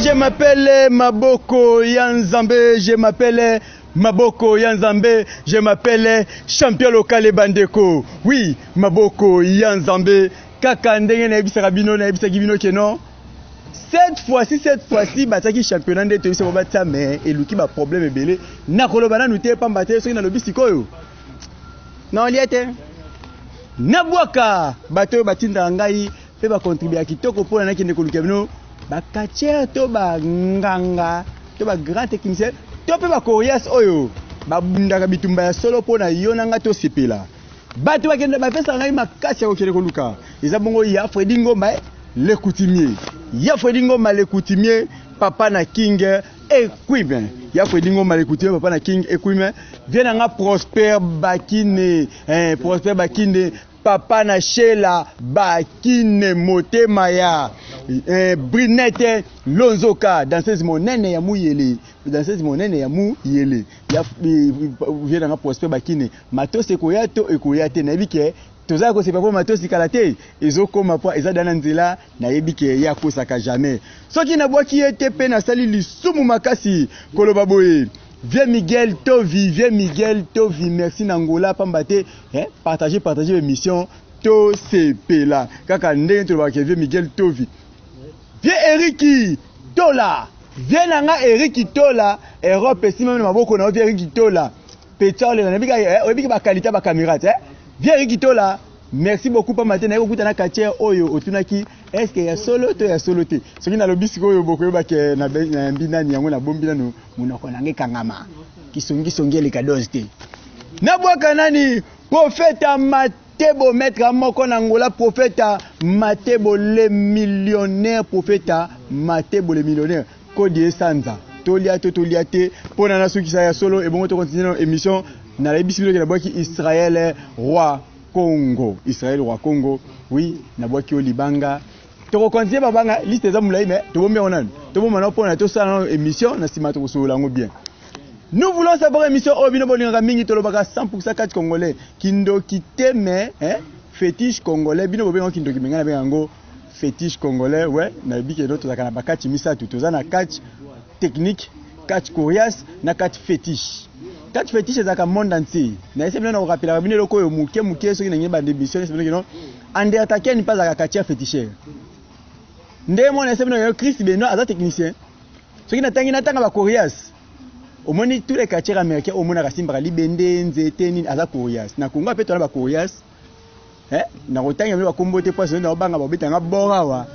Je m'appelle Maboko ya Nzambe, je m'appelle Maboko ya Nzambe, je m'appelle champion local bandeko. Oui, Maboko ya Nzambe, kaka ndenge nayebisaka bino, nayebisaki bino ke non. Cette fois-ci, batiaki championnat nde toyebisa bango batia, mais eluki baproblème ebele. Nakoloba nanu te, pamba te soki nalobi sikoyo naolia te. Nabwaka bato oyo batindaka ngai mpe bacontribuer kitoko mpona nakende koluka bino bacatcheurs to banganga to bagrand technicien to mpe bacoriace oyo babundaka bitumba ya solo mpo na yo na ngai tosepela. Bato bakende bapesaka ngai makasi ya kokende koluka eza bongo ya Fredi Ngomba, le coutumier, ya Fredi Ngomba le coutumier, papa na King Equime, ya Fredi Ngomba le coutumier, papa na King Equime. Vie na nga Prosper Bakine, eh, Prosper Bakine, papa na Shela Bakine, motema ya Brinette Lonzoka, danseuse monene ya Muyele, danseuse monene ya Muyele, ya vie na nga Prosper Bakine. Matosi ekoya to ekoya te, nayebi ke toza kosepa mpo matosi kala te ezokoma, mpo eza da na nzela. Nayebi ke ye akosaka jamais. Soki nabwaki ye te mpe nasali lisumu makasi. Koloba boye, vieux Miguel Tovi, vieux Miguel Tovi, merci na Ngola, pamba te partage, partage émission, tosepela kaka ndenge tolobaka ke vieux Miguel Tovi, vieux Eriki Tola, vieux na nga Eriki Tola, Europe esimami na maboko na yo, vieux Eriki Tola. Pecha olela, nayebi oyebiki baqualité ya bacaméra te. Vieux Eriki Tola, merci beaucoup, pamba te naye kokuta na quartier oyo otunaki est-ce ya solo to ya solo te. Soki nalobi sikoyo, bokoyeba ke nayambi nani. Yango nabombi nanu monoko nanga ekangama, kisongisongi eleka dose te. Nabwaka nani? Prophète Matebo, maître moko na Ngola, prophète Matebo le millionnaire, prophète Matebo le millionnaire. Kodi esanza tolia to tolia te mpo na nasukisa ya solo. Ebongo tocontinuer na émission. Nayebisi bino ke nabwaki Israel Roi Congo, Israel Roi Congo. Oui, nabwaki yo libanga. Tokocontinuer babanga, liste eza molai, mais tobombi yango nanu, tobomba nano mpona tosala nano émission. Na nsima tokosolola yango bien. Nous voulons savoir, émission oyo bino bolingaka mingi, tolobaka 100% kati congolais, kindoki te, mais hein, fétiche congolais. Bino bobengaka kindoki, mais ngai nabenga yango fétiche congolais. Ouais, nayebi ke tozalaka na bakati misato: toza na catch technique, catch coriace na catch fétiche. Catch fétiche ezalaka monde entier. Nayesi bino na korappelaka bino eloko oyo moke moke. Soki ndenge banda émission, nayesi bino kino Undertaker mpe azalaka catcheur féticheur. Nde mona ese bino yo Chris Benoit aza technicien. Soki natangi, natanga bacoriace, omoni tous les catcheurs américains, omonaka asimbaka libende, nzete, nini, aza coriace. Na Congo mpe tona bacoriace, eh, nakotanga bino bakombo te, mpo na obanga babetanga bor awa.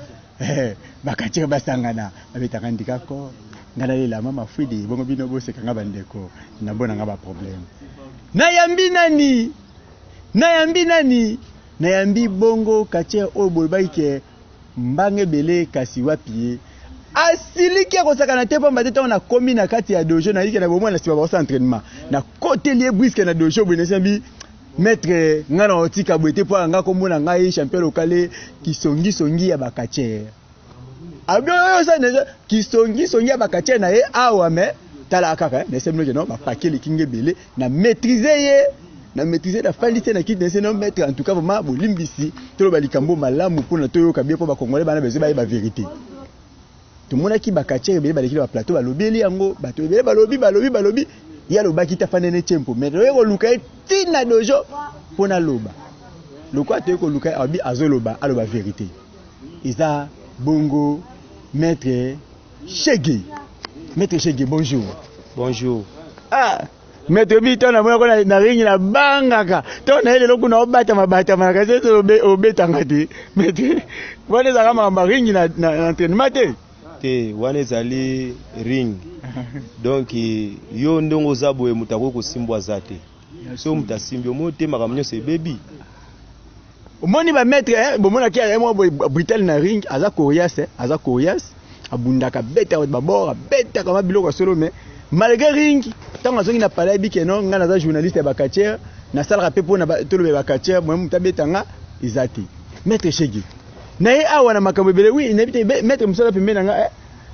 Eh, bacatcheurs basangana, babetaka ndikako, ngai nalela mama fwidi, bongo bino bosekanga. Bandeko, nabonanga baproblème. Nayambi nani? Nayambi nani? Nayambi bongo catcheur oyo bolobaki ke mbanga ebele, kasi wapi ye? Asiliki akosakana te, pamba te ntango nakomi na kati ya dojo, nayiki na bomoi na nsima baosa entraînement, nakoteli ye brusque na dojo boye, nasimbi maître ngai na otika boye te, mpo nga kombo na ngai champion local, kisongisongi ya bacatcheurs. Abi oyo osala kisongisongi ya bacatcheurs na ye awa, mais tala kaka nese bino ke non, bapake eleki nga ebele, na maîtrise ye, na maîtrise, nafandi te na kiti, nese no maître, en tout cas vraiment bolimbisi, toloba likambo malamu mpona toyoka bien, mpo bacongolais bana besoin bayeba vérité. Tomonaki bacatcheurs ebele baleki na baplateau, balobeli yango, bato ebele balobi, balobi, balobi. Ye alobaki te, afandi ne tiempo, mais toye koluka ye ntina dojo mpo naloba. Lokola toye koluka ye, alobi azoloba, aloba vérité. Eza bongo maître Shege. Maître Shege, bonjour. Bonjour. Ah, maître, obi ntango namonako na ringi, nabangaka. Ntango naye lelo kuna, obatama batama na kasi ete obetanga te. Maître, wana ezalaka makambo ya ringi na entraînement te? Te, wana ezali ring. Donc yo ndenge oza boye, moto akoki kosimbwa aza te. So moto asimbi, omoni te makambo nyonso ebebi. Omoni bamaître, bomonaki ye mwa boye brutal na ring, aza coriace, aza coriace, abundaka, abetaka bato babord, abetaka ma biloko ya solo. Mais malgré ring, ntango azongi na palais, ayebi ke non, ngai naza journaliste ya bacatcheurs, nasalaka mpe mpona toloba ya bacatcheurs, moye moto abetanga eza te. Maître Shege na ye awa na makambo ebele. Oui, nayebi te, maître mosala pembeni na nga.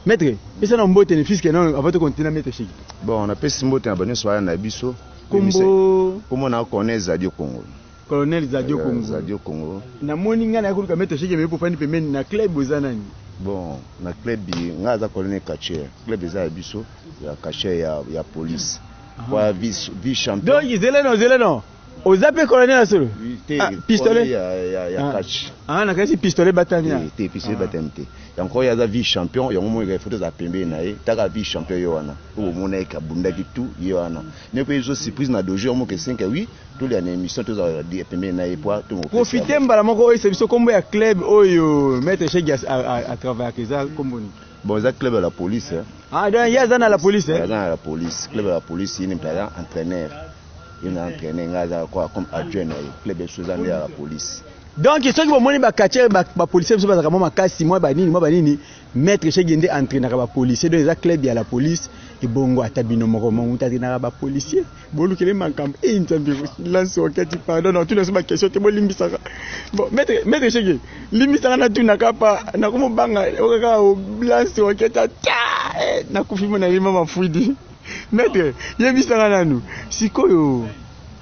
Maître, pesa na mbote ne fiske non avant tocontinuer na maître Shege. Bon, napesi mbote na banyonso baya na biso. Kombo? Kombo na Corneille Zadio Congo. Colonel Zadio Congo. Zadio Congo. Namoni ngai nayaki koluka maître Shege, mepo ofandi pembeni na club, oza nani? Bon, na club ngai aza colonel catcheur. Club eza ya biso ya catcheur ya police po vice vice champion. Donc zele no, zele no, oza mpe colonel ya solo? Te. Ah, pistolet ya Ah. catch. Ah, nakasi pistolet batami. Te, pistolet batami te. Yango oyo aza vice champion, yango moi foto eza pembeni na ye. Taka vice champion ye wana oyo omona ye kabundaki tu ye wana ne mpe ezo surprise na dojo yango moke 5 oui, tolia na émission, tozala pembeni na ye po Profite mbala moko oyesa biso nkombo ya club oyo maître Shege atravaillaka, eza nkombo nini? Bon, eza club ya la police, hein. Ah, donc ye aza na la police, eh? Aza na la police, club ya la police. Ye nde aza entraîneur, ye na entraîneur, ngai aza kwa comme adjoint na ye. Club eso eza nde ya la police. Donc soki bomoni bacatcheur, bapolicier biso bazalaka mwa makasi, mwa banini, mwa banini, maître Shege nde entraînaka bapolicier. Donc eza club ya la police. Ebongo ata bino moko momutu entraînaka bapolicier, bolukele makambo e Nzambe. Lance okati, pardon, na tuna so baquestion te, bolimbisaka. Bon, maître Shege, limbisaka, natunaka pa nakomobanga okaka lance oketi ata nakufi mo nayeba mafwidi. Maître, yebisaka nanu sikoyo,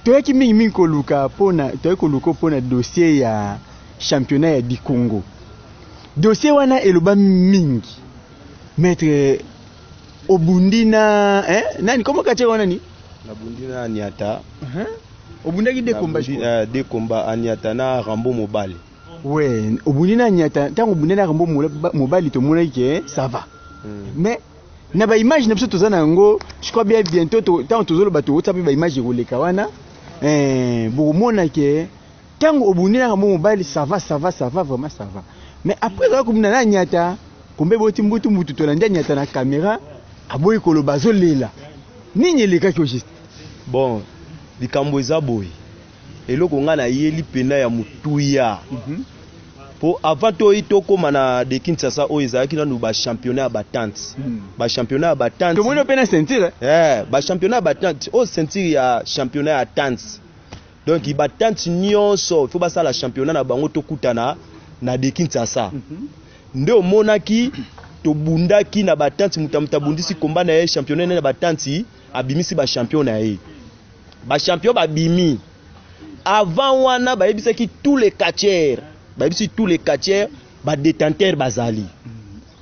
toyaki mingimingi koluka mpona, toyaki koluka mpona dossier ya championnat ya Dikongo. Dossier wana eloba mingi. Maître, obundi na nani? Komo katie wana nani? Nabundi na Aniata. Obundaki deux combats? Nabundi, deux combats, Aniata na Rambo Mobali. We obundi na Aniata. Ntango obundi na Rambo Mobali, tomonaki ke ça va, mais na baimage na biso toza na yango, je crois bien bientôt ntango tozoloba, tokotia mpe baimage ekoleka wana, bokomona ke ntango obundi na Rambo Mobali, ça va, ça va, ça va, vraiment ça va. Mais après ezala kobunda na Aniata, kombe boti mbutu mbutu, tolandi Aniata na caméra, aboyi koloba, azolela. Nini elekaki au juste? Bon, likambo eza boye, eloko ngai nayeli mpena ya motuya, po avant toyi tokóma na de Kinshasa, oyo ezalaki nanu bachampionnat ya batante, bachampionnat ya batante. Tomoni mpe na ceinture. Eh, bachampionnat ya batante oyo, ceinture ya championnat ya tante. Donc batante nyonso il faut basala championnat na bango, tokutana na de Kinshasa. Nde omonaki tobundaki na batante, moto moto abundisi komba na ye, championnat na batante, abimisi bachampion na ye, bachampion babimi. Avant wana bayebisaki tous les catcheurs, bayebisi tous les catcheurs, badétenteurs bazali.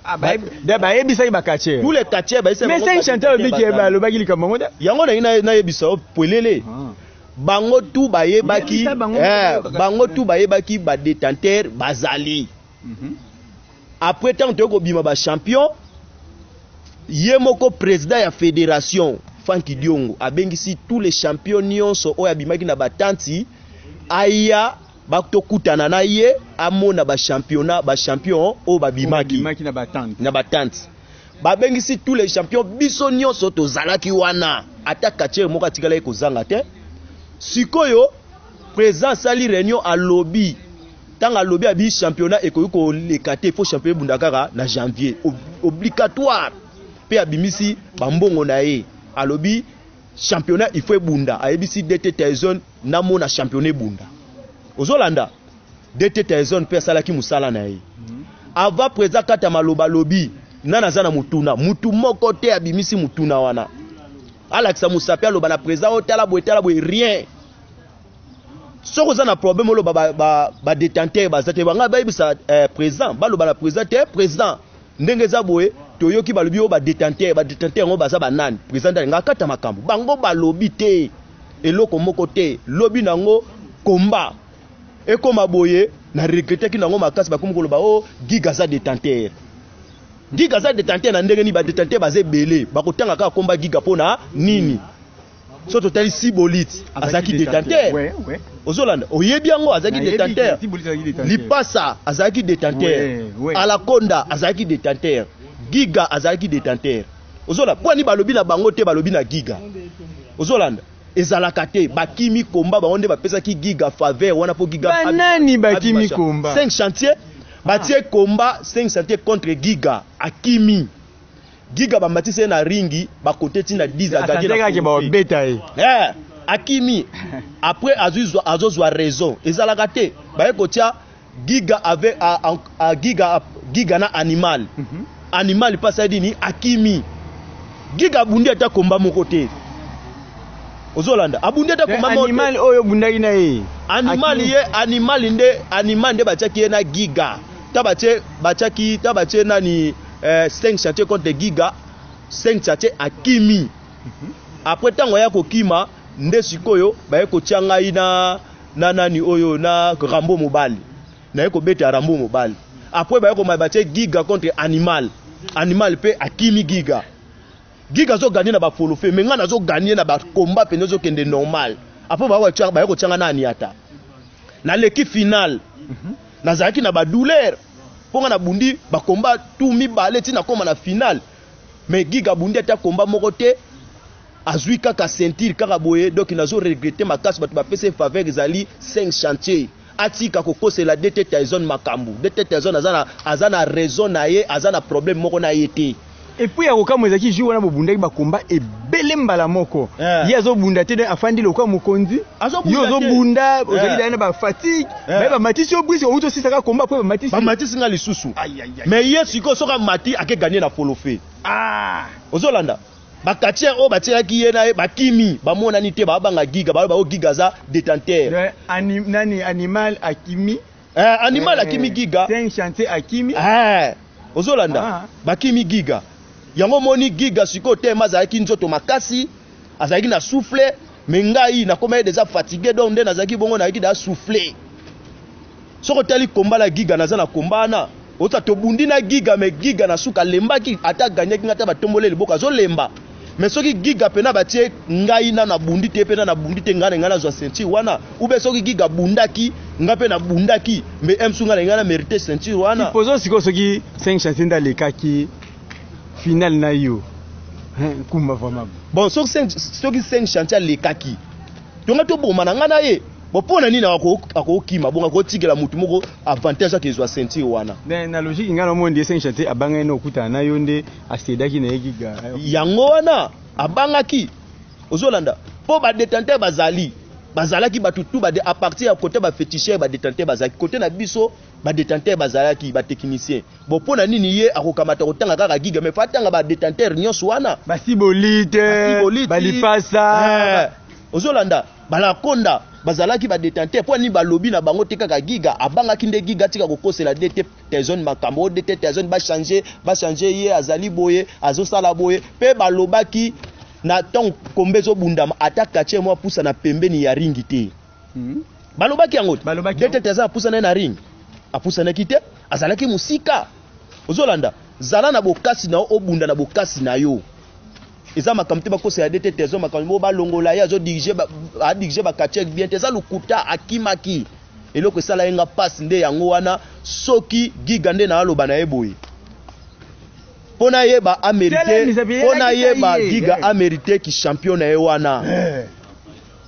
Ah, bayebisaki bacatcheur? Tous les catcheurs bayebisaki. Mais cinq chanteur olobiki, balobaki likambo yango te. Yango nangi nayebisa yo polele, bango tu bayebaki. Yebisa bango. Bango tu bayebaki badétenteur bazali. Après, ntango toyei kobima bachampion, ye moko président ya fédération Franki Diongo abengisi tous les champions nyonso oyo abimaki na batanti, aya batokutana na ye, amona bachampionnat, bachampion oyo babimaki. Babimaki na batante. Na batante, babengisi tous les champions, biso nyonso tozalaki wana, ata catcheur moko atikalaki kozanga te. Sikoyo président asali réunion, alobi, ntango alobi, abi championnat ekoki koleka te, faut championnat ebunda kaka na janvier, obligatoire. Mpe abimisi bambongo na ye, alobi championnat il faut ebunda. Ayebisi DT Tyson, namona championnat ebunda. Ozolanda DT Tyson mpe asalaki mosala na ye. Avant président kata maloba, alobi nani aza na motuna? Mutu moko te abimisi motuna wana, alakisa mosapi, aloba na président oyo tala boye, tala boye, rien. Soki oza na problème, oloba badétenteur baza te. Banga bayebisa président, baloba na président te: président, ndenge eza boye, toyoki balobi oyo badétenteur, badétenteur yango baza banani? Président nde alinga akata makambo. Bango balobi te eloko moko te. Lobi nango komba ekóma boye, na regretaki nango makasi. Bakomi koloba o Giga aza détenteur, Giga aza détenteur. Na ndenge nini? Badétenteur baza ebele, bakotanga kaka komba Giga mpo na nini? So totali Sibolit, azalaki détenteur. Ozolanda, oyebi yango, azalaki détenteur. Lipasa azalaki détenteur, Alakonda azalaki détenteur, Giga azalaki détenteur. Ozolanda, mpo ani balobi na bango te, balobi na Giga. Ozolanda, ezalaka te. Bakimi komba, bango nde bapesaki Giga faveur wana mpo Giga. Banani bakimi komba? 5 chantier batie komba 5 chantier contre Giga, akimi. Giga bamatisi ye na ringi, bakote ntina 10. Agagaki babeta ye. Akimi. Après azozwa raison, ezalaka te. Baye kotia Giga avec a, Giga, Giga na Animal. Animal mpe asali nini? Akimi. Giga abundi ata komba moko te. Ozolanda, abundi ata combat moko te. Animal oyo obundaki na ye. Animal ye, animal nde, animal nde batiaki ye na Giga. Ta batie, batiaki, ta batie nani, 5 chantier contre Giga, 5 chantier akimi. Après tango aya kokima nde sikoyo baye kotia ngai na nani oyo na Rambo mobali. Naye kobeta Rambo mobali. Après baye koma batie Giga contre animal. Animal pe akimi Giga. Giga azo gagner na ba folofe, mais nga nazo gagner na ba combat pe nazo kende normal. Après baye kotia, baye kotia nga na Aniata. Naleki final. Nazalaki na ba douleur. Mpo nga nabundi ba combat tout mibale ti nakoma na final. Mais Giga abundi ata combat moko te. Azui kaka ceinture kaka boye, donc nazo regretter makasi bato bapesa ye faveur ezali 5 chantiers. Atika kokosela DT Tyson makambo. DT Tyson aza na raison na ye, aza na problème moko na ye te. Et puis ya kokamwa ezalaki jour wana bobundaki ba combat ebele mbala moko. Ye azobunda te, donc afandi lokola mokonzi. Azobunda Yo te. ozobunda, ozali na ba fatigue. Mais ba matisi yo brise, outi osisaka combat après ba matisi. Ba matisi nga lisusu. Aïe, aïe, aïe. Mais ye sikoyo soki amati ake gagner na folofe. Ozolanda. Ba quartier oyo batielaki ye na ye bakimi, bamonani te, babanga Giga, baloba oyo Giga aza détenteur. Donc, nani, animal akimi. Animal akimi Giga. 5 chantier akimi. Ozolanda. Bakimi Giga. Yango moni Giga sikoyo te, azalaki nzoto makasi, azalaki na souffle, mais ngai nakomaki déjà fatigué, donc nde nazalaki bongo nazalaki da souffle. Soko tali combat na Giga, naza na combat na. Ota tobundi na Giga, mais Giga na suka lembaki, ata gagnaki ngata batombole liboka azolemba. Mais soki Giga pena batie ngai na na bundi te, pena na bundi te, ngai na ngai nazwa ceinture wana. Ou bien soki Giga bundaki, ngai pe na bundaki, mais M sunga na ngai na mérité ceinture wana. Supposons sikoyo soki 5 chantier nda lekaki finale na yo. Hein, kumba vraiment. Bon, soki soki 5 chantier lekaki, tonga to boma na ngai na ye. Bon, pona nini akokima, bongo akotikela mutu moko avantage akezwa ceinture wana. Mais na logique nga na monde 5 chantier abangaki na okutana na yo nde asedaki na ye Giga. Yango wana abangaki. Ozolanda po ba détenteur bazali, bazalaki batu tout ba à partir ya côté ba féticheur ba détenteur bazalaki côté na biso ba détenteur bazalaki ba technicien. Bon, pona nini ye akokamata kotanga kaka Giga, mais fa tanga ba détenteur nyonso wana. Ba sibolite, Ba sibolite. ba lipasa. Ozolanda balakonda bazalaki ba détenteur po ni balobi na bango te kaka Giga abangaki nde Giga tika kokosela DT Tyson makambo, DT Tyson ba changer, ba changer ye azali boye, azosala boye pe balobaki na ntango kombe ezobundama ata quartier mwa pusa na pembeni ya ringi te. Balobaki yango te. Balobaki DT Tyson apusa na ye na ring. Apusanaki te, azalaki mosika. Ozolanda, zala na bokasi na yo, obunda na bokasi na yo. Eza makambo te bakosa ya DT Tyson, makambo moko balongola ye, azo diriger ba, a diriger ba quartier bien te. Eza lokuta, akimaki. Eloko esala ye nga passe nde yango wana, soki Giga nde na aloba na ye boye. Pona yeba a mérité, Tele misapi, pona yelakisa yeba ye. Giga a mérité ki champion na ye wana.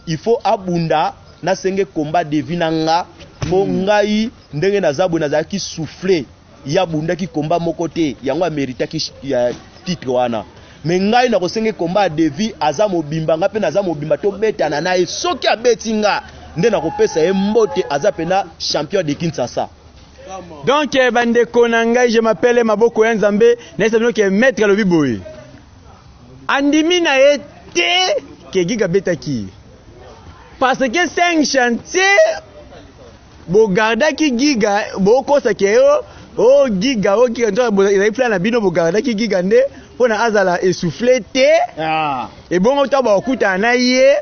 Il faut abunda na senge combat de vie na nga, po ngai ndenge naza boye nazalaki soufflé. Ya bundaki combat moko te, yango a méritaki ya titre wana. Mais ngai na kosenge combat de vie aza mobimba, nga pe naza mobimba, tobetana na ye. Soki abeti nga nde nakopesa ye mbote, aza pena champion de Kinshasa. Donc, bandeko na ngai, je m'appelle Maboko ya Nzambe, nayesa bino ke maître alobi boye. Andimi na ye te ke Giga betaki. Parce que 5 chantiers bogardaki Giga, bokosa ke yo, oh Giga, oh Giga, nzoka ezali plan na bino, bogardaki Giga nde mpona azala essoufflé te. Ebongo to bakutana na ye,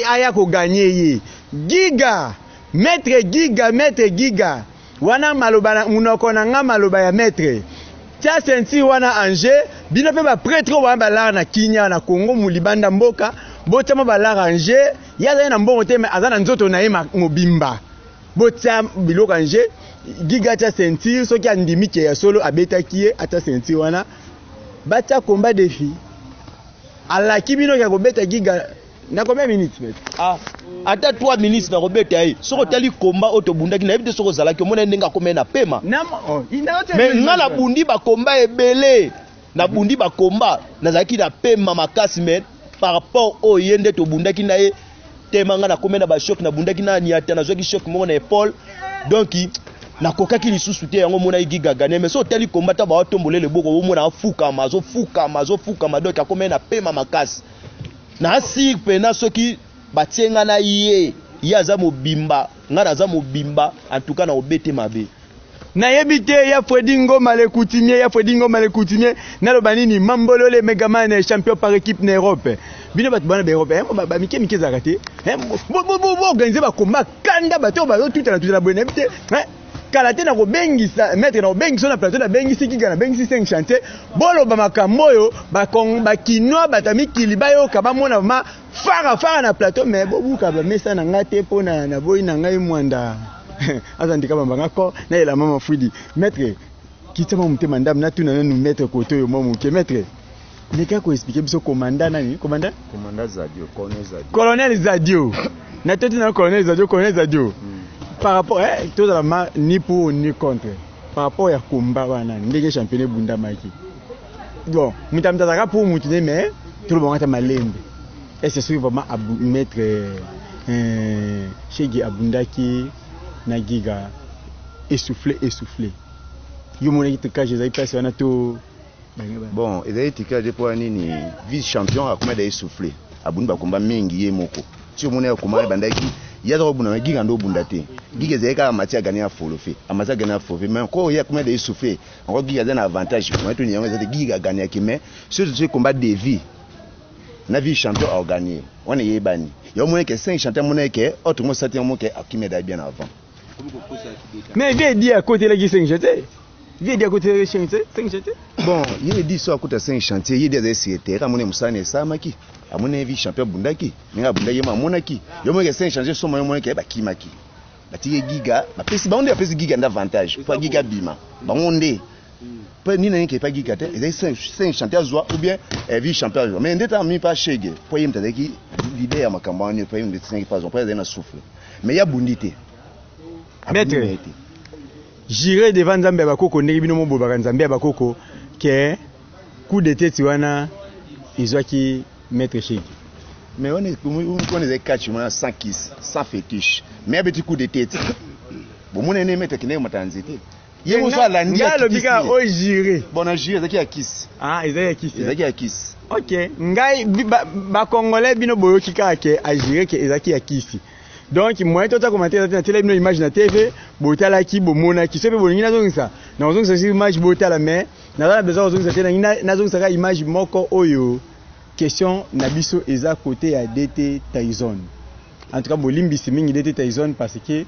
aya koganye ye. Giga, maître Giga, maître Giga. Wana maloba na munoko na nga, maloba ya maître. Tia ceinture wana en jeu, bino pe ba prêtre oyo ba lar na Kinya na Congo mu libanda mboka, botia mo ba lar en jeu. Ye azali na mbongo te, mais aza na nzoto na ye mobimba. Botia biloko en jeu. Giga tia ceinture, soki andimi ke ya solo abetaki ye, atia ceinture wana. Batia combat défi. Alaki bino ya kobeta Giga na combien minutes maître? Ata 3 minutes na kobeta ye. Soko tali combat oyo tobundaki, nayebi te soko ozalaki, omona ndenge akomeli na pema. Na mo-, oh, il n'a pas Mais été nga joué. nabundi ba combat ebele. Nabundi ba combat, nazalaki na pema makasi, mais par rapport oyo ye nde tobundaki na ye, tema nga nakomeli na ba choc, nabundaki na Niata, nazwaki choc moko na épaule. Donc nakokaki lisusu te, yango omonaki Giga gagner. Mais soki otali combat, ta ba otombola loboko, omona afukama, azofukama, azofukama, donc akomeli na pema makasi. Na sire mpena soki batie nga na ye, ye aza mobimba, nga naza mobimba, en tout cas na obete mabe. Nayebi te ya Freddy Ngoma le coutumier, ya Freddy Ngoma le coutumier, naloba nini? Mambolole Megaman, champion par équipe na Europe. Bino bato bana ba Europe, eh, ba mike mike ezalaka te. Eh, bo bo bo organiser ba combat kanda bato bazotutana tutana boye, nayebi te. Eh, kala te nakobengisa maître, nakobengisa na plateau, nabengisi Giga, nabengisi 5 chantier, boloba makambo oyo bakinois, bato ya mikili bayoka, bamona ma fara fara na plateau. Mais bobuka bamesa na ngai te mpo na naboyi na ngai mwanda aza ndika bambanga ko nayela mama Fwidi. Maître, kitama motema ndambe, natuna nanu maître kote oyo mwa moke. Maître, leka koexpliquer biso commandant nani, commandant? Commandant Zadio, colonel Zadio. Colonel Zadio, natoti na colonel Zadio. Colonel Zadio, par rapport tozala ma ni pour ni contre, par rapport ya combat wana, ndenge championnat ebundamaki, bon, moto ya moto azalaka pour motu ne, mais tolobanga ata malembe, est ce soki vraiment maître Shege abundaki na Giga essoufflé, essoufflé, yo monaki trucage ezali place wana to? Bon, ezali trucage mpo ya nini? Vice champion akoma da essoufflé, abundi bakomba mingi ye moko. Ti omoni akoma ebandaki, ye aza kobunda, mais Giga nde obunda te. Giga ezali kaka mati agane ya forfait, amati agane ya forfait, mais encore ye akoma da essoufflé encore. Giga aza na avantage moye toni yango eza te. Giga agagnaki, mais surtout soki combat de vie na vice champion aogagner wana eyebani. Yango moni ke 5 champion amoni ke autre mo sati yango ke akimi eda bien avant. Mais vie edi akotelaki 5 chantier, vie edi akotelaki 5 chantier. Bon, ye edi so akuta 5 chantier, ye edi azali sur terrain, amoni mosala na esalamaki, amoni vice champion abundaki ndenge abundaki, ye mo amonaki. Yo moni ke 5 chantier soma, yo moni ke bakimaki, batiki Giga, bapesi bango nde, bapesi Giga nde avantage mpo Giga bima bango nde mpo nini nayeke epa Giga te. Ezali 5 chantier azwa ou bien vice champion azwa, mais nde tanga mi mpa Shege mpo ye moto azalaki leader ya makambo wana, mpo ye moto etisaki mpo azwa, mpo azali na souffle, mais ye abundi te. Maître, juré devant Nzambe ya bakoko, ndenge bino mobobaka Nzambe ya bakoko, ke coup de tête wana ezwaki maître Shege? Mais wana ezali catch wana sans kiss, sans fétiche, mais abeti coup de tête, bomona ene maître akendaki komata na nzete, ye moso alandi. Ngai alobi kaka oyo juré. Bon, na juré, ezalaki ya kisi. Ah, ezali ya kisi? Ezalaki ya kisi. Ok, ngai bacongolais, bino boyoki kaka ke ajuré ke ezalaki ya kisi. Donc moyen tota commentaire eza te. Natiela bino image na TV, botalaki, bomonaki. So mpe bolingi nazongisa, nakozongisa si image botala, mais naza na besoin kozongisa te. Nangi nazongisaka image moko oyo. Question na biso eza côté ya DT Tyson. En tout cas bolimbisi mingi DT Tyson, parce que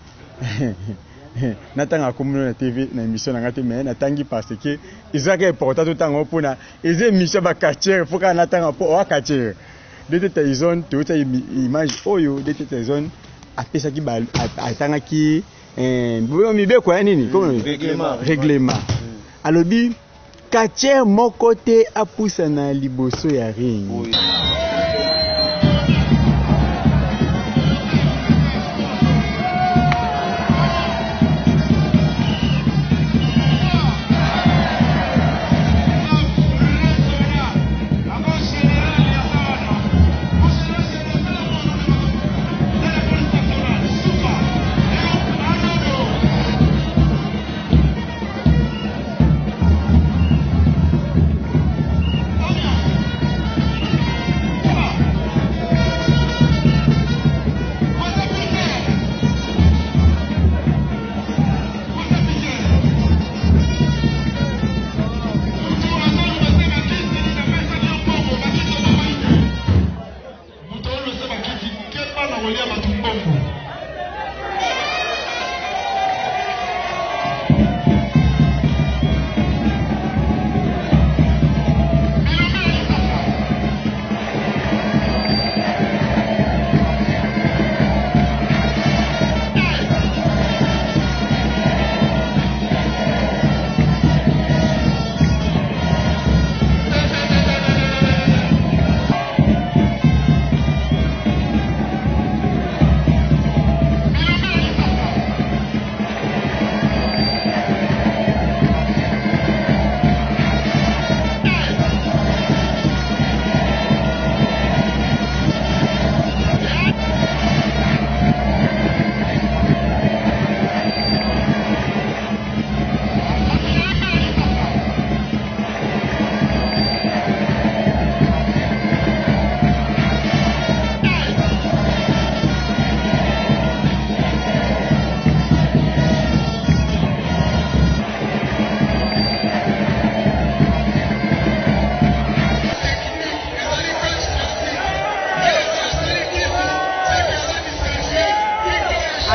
natanga komona na TV na émission na nga te, mais natangi parce que ezalaka important totanga mpona eza émission bacatcheurs, faut kaka natanga mpo oa catcheur. DT Tyson, toyota image oyo DT Tyson apesaki, atangaki mibeko ya nini? Règlement. Alobi catcheur moko te apusana liboso ya ring.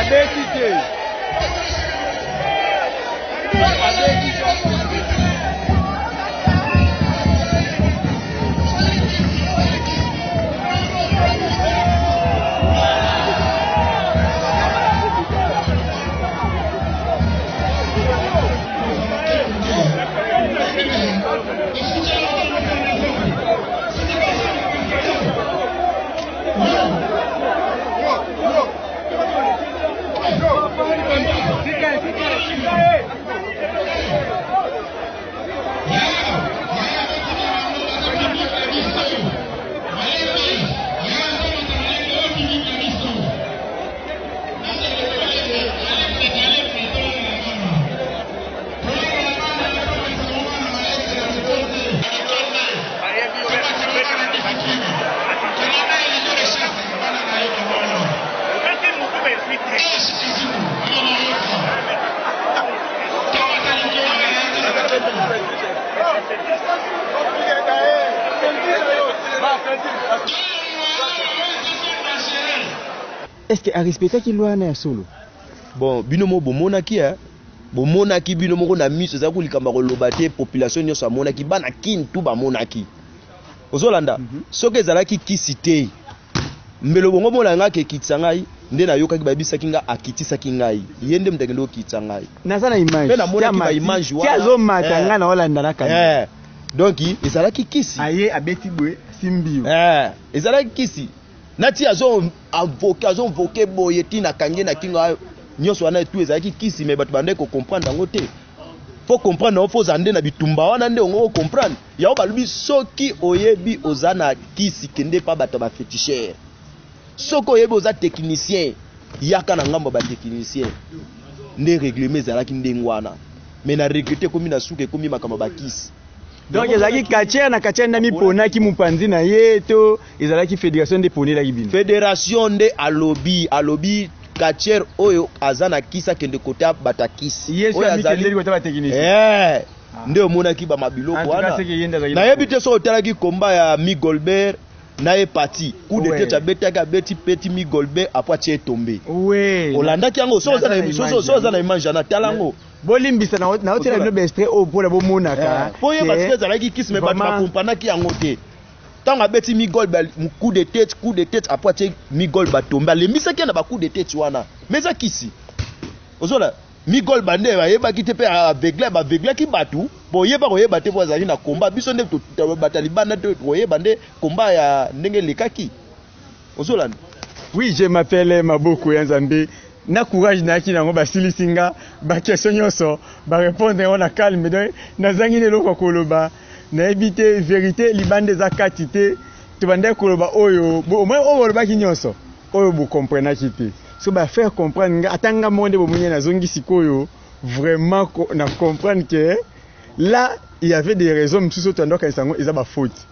Abeti te. Est-ce que arespectaki loi wana ya solo? Bon, bino moko bomonaki eh? Bomonaki bino moko na miso, ezalaki likambo ya koloba te, population nyonso amonaki, bana Kin tout bamonaki. Ozolanda? Soki ezalaki kisi te, mbele bongo mona nga ke ekitisa ngai, nde nayokaki bayebisaki nga akitisaki ngai. Ye nde moto akende kokitisa ngai. Naza na image. Pe namonaki ba image wana. Ti azomata nga na olanda na kamera. Donc ezalaki kisi. Aye abeti boye simbi yo. Ezalaki kisi. Nati azo invoquer, azo invoquer boye ti na kangi na kingo nyonso wana tout ezalaki kisi, mais bato bandaki ko comprendre yango te. Faut comprendre yango, faut ozala nde na bitumba wana nde ongo ko comprendre. Yango balobi soki oyebi oza na kisi kende pa bato ya ba féticheurs. Soki oyebi oza technicien yaka na ngambo ya ba technicien. Nde règlement ezalaki ndenge wana. Mais na regretter ekomi na suka ekomi makambo ya ba kisi. Donc ezalaki catcheur na catcheur nde amiponaki mopanzi na ye to ezalaki fédération nde eponelaki bino? Fédération nde alobi, alobi catcheur oyo aza na kisi akende kota bato ya kisi. Ye soki amikendeli kota ba technicien. Nde omonaki ba mabiloko En tout cas, wana. c'est que ye nde azalaki na Nayebi faute. te soki otalaki combat ya Mi Goldberg na ye Pati. Coup de tête abetaki, abeti peti Mi Goldberg après atie tombe. Olandaki yango? Soki oza na Naza na soki image oza na image wana, tala yango. Bolimbisa na na otela bino ba extrait oyo mpona bomonaka. Po yeba soki ezalaki kisi, mais bato bakompanaki yango te. Ntango abeti Mi Goldberg, coup de tête, coup de tête, après atie Mi Goldberg tombe, alembisaki ye na ba coup de tête wana. Mais eza kisi. Ozola Mi Goldberg nde bayebaki te pe aveugle, ba aveuglaki bato, po yeba koyeba te po azalaki na combat. Biso nde bato ya libanda nde koyeba nde combat ya ndenge elekaki. Ozolanda? Oui, je m'appelle Maboko ya Nzambe. Na courage nayaki nango basilisi nga ba question nyonso ba répondre yango na calme, donc nazangi na eloko ya koloba. Nayebi te vérité libanda eza kati te. Tobandaki koloba oyo au moins oyo bolobaki nyonso oyo bokomprenaki te. So ba faire comprendre nga ata nga moko nde bomoni nazongi sikoyo vraiment na comprendre que là il y avait des raisons mosusu oyo toyanda kokanisa yango eza ba faute.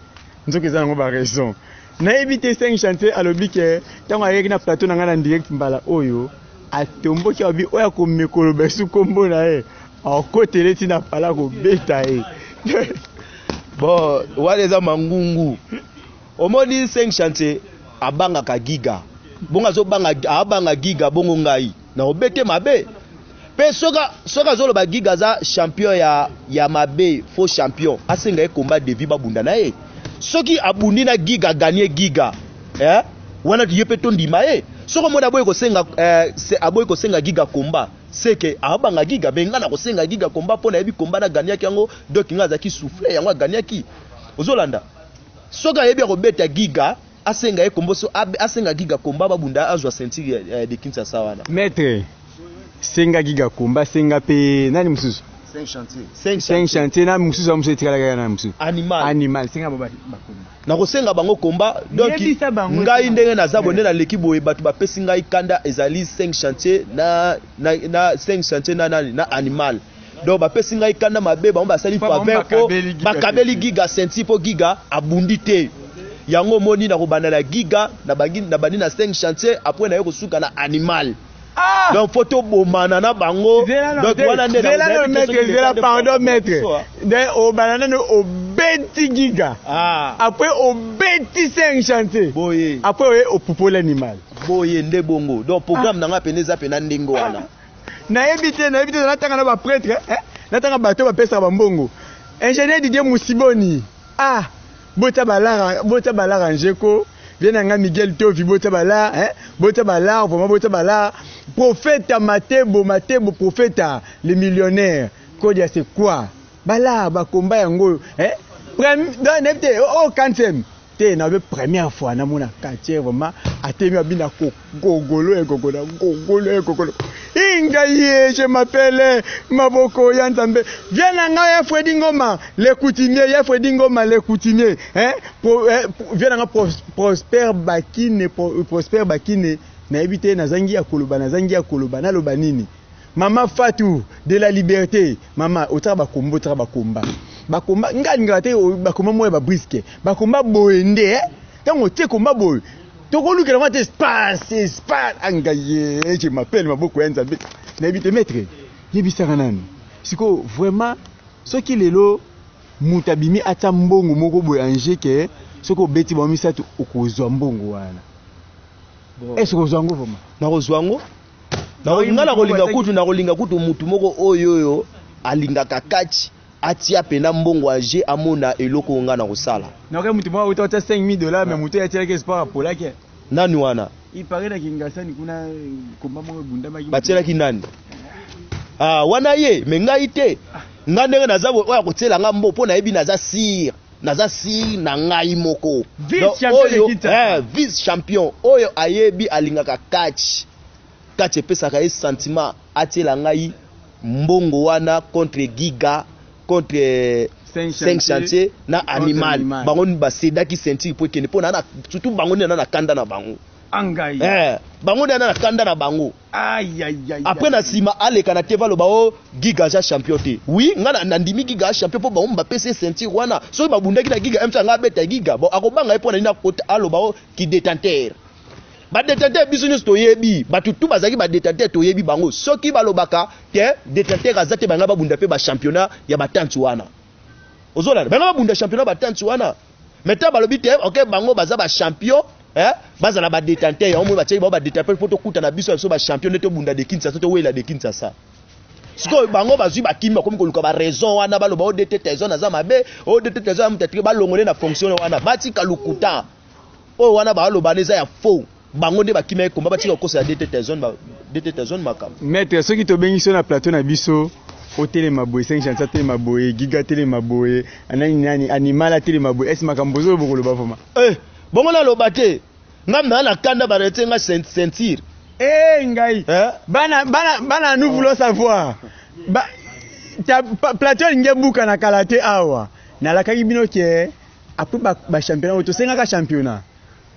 Nzoka eza nango ba raison. Nayebi te 5 chantier alobi ke ntango ayaki na plateau na ngai na direct mbala oyo atomboki alobi oyo akomekoloba esu kombo na ye akotele ti na pala kobeta ye. Bon, wana eza mangungu. Omoni 5 chantier abangaka giga. Bongo azobanga, abanga giga bongo ngai na obete mabe. Pe soka azoloba giga aza champion ya mabe, faux champion, asenga ye combat de vie babunda na ye. Soki abundi na giga, gagner giga, wana ye pe tondima ye. Soki omoni aboyi kosenga, se, aboyi kosenga giga combat, c'est que abanga giga, mais nga na kosenga giga combat po nayebi combat na gagnaki yango, donc nga azalaki soufflé yango agagnaki. Ozolanda? Soki ayebi akobeta giga, asenga ye kombo, so, abe, asenga giga combat babunda azwa ceinture de Kinshasa wana. Maître, senga giga combat, senga pe nani mosusu? 5 chantiers. 5 5 chantiers na mosusu, mosusu etikalaka na mosusu. Animal. Animal, senga ba ba combat. Na kosenga bango combat, donc Yebisa bango ngai te. ndenge naza bonde naleki boye, bato bapesi ngai kanda ezali 5 chantiers na, na, na 5 chantiers na nani, na animal. Donc bapesi ngai kanda mabe, bango basali Fa bango faveur po bakabeli giga bakabeli ceinture. giga ceinture po giga abundi te. Yango omoni na kobanda na giga, na bangi, na bandi na 5 chantiers, après naye kosuka na animal. Donc faut tobomana na bango. Zela na Donc te, wana nde na zela na nayebi te maître, soki zela, leta nde pardon, pardon, maître. biso, ah. Donc, obanda nanu obeti giga. Après obeti 5 chantiers. Boye. Après oye opupoli animal. Boye nde bongo. Donc programme na nga pene eza pena ndenge wana. Nayebi te, nayebi te, natanga na ba prêtre, eh? Natanga bato bapesaka bambongo. Ingénieur Didier Musiboni, ah, bota balara, bota balara njeko. Viens na nga Miguel Tovi, bota balara, eh? Bota balara, vraiment bota balara. Prophète Matebo, Matebo, prophète, le millionnaire. Kodia c'est quoi? Balara, bakomba yango, eh? Nayebi te, oh, quantième. Te na be première fois na mona quartier vraiment atemi abina ko gogolo e gogolo gogolo e gogolo inga ye je m'appelle maboko ya nzambe viens na ngai ya Freddy Ngoma le coutumier ya Freddy Ngoma le coutumier hein pro, eh, viens na nga Prosper Bakine pro, Prosper Bakine nayebi te nazangi ya koloba nazangi ya koloba naloba nini. Mama Fatou de la liberté mama otaka bakomba otaka bakomba bakomba nga alingaka te bakomba moko ya babriske bakomba boye nde eh? Ntango otie komba boye tokolukela mwa te espace espace anga ye je m'appelle maboko ya nzambe nayebi te maître yebisaka nanu sikoyo vraiment soki lelo moto abimi atia mbongo moko boye ange ke soki obeti bango misato okozwa mbongo wana bon. Est-ce okozwa yango vraiment? Nakozwa yango. Nga nakolinga kutu nakolinga kutu mutu moko oyo oyo alingaka catch atia pena mbongo age amona eloko oyo nga nakosala. Nakoki mutu moko auta atia 5000 $ mais mutu oyo atielaki espoir apolaki. Nani wana? Il paraît na Kingasani kuna combat moko ebundamaki. Batielaki nani? Ah wana ye mais ngai te. Nga ndenge naza boye oyo akotiela nga mbongo po nayebi naza sur. Naza sur na ngai moko. Vice champion de Kinshasa. Eh, vice champion oyo ayebi alingaka catch. Catch epesaka ye sentiment atiela ngai mbongo wana contre Giga, contre 5 chantier na animal. Bango ba cedaki ceinture po ekende po na surtout bango nde na kanda na bango. Angai. Eh, bango nde na kanda na bango. Aïe aïe aïe. Après na sima aleka na TV aloba o Giga aza champion te. Oui, nga na ndimi Giga aza champion po bango bapesi ye ceinture wana. Soki babundaki na Giga, MC nga abeta Giga. Bon akobanga ye po na nini aloba o ki détenteur. Ba détenteur biso nyonso toyebi, bato tout bazalaki ba détenteur toyebi bango. Soki balobaka te détenteur aza te banga babunda pe ba championnat ya ba tante wana. Ozolanda, banga babunda championnat ba tante wana. Mais tant balobi te, OK bango baza ba champion, hein, bazala ba détenteur yango moi batiaki bango ba détenteur po tokutana biso biso ba champion nde tobunda de Kinshasa towela de Kinshasa. Sikoyo bango bazwi bakimi bakomi koluka ba raison wana baloba o DT Tyson aza mabe, o DT Tyson ya mutu balongole na fonction wana, batika lokuta. Oyo wana baloba eza ya faux. Bango nde bakima komba batika kokosa ya DT Tyson ba DT Tyson makambo. Maître soki tobengi so na plateau na biso otelema boye 5 chantier atelema boye Giga atelema boye nani nani animal atelema boye est makambo ozo bokoloba vraiment? Eh bongo naloba te nga na na kanda ba retient nga ceinture. Eh ngai eh? Bana bana bana nous voulons savoir ba ta plateau elingi ebuka na kala te awa nalakaki bino ke après ba, ba championnat oyo tosengaka championnat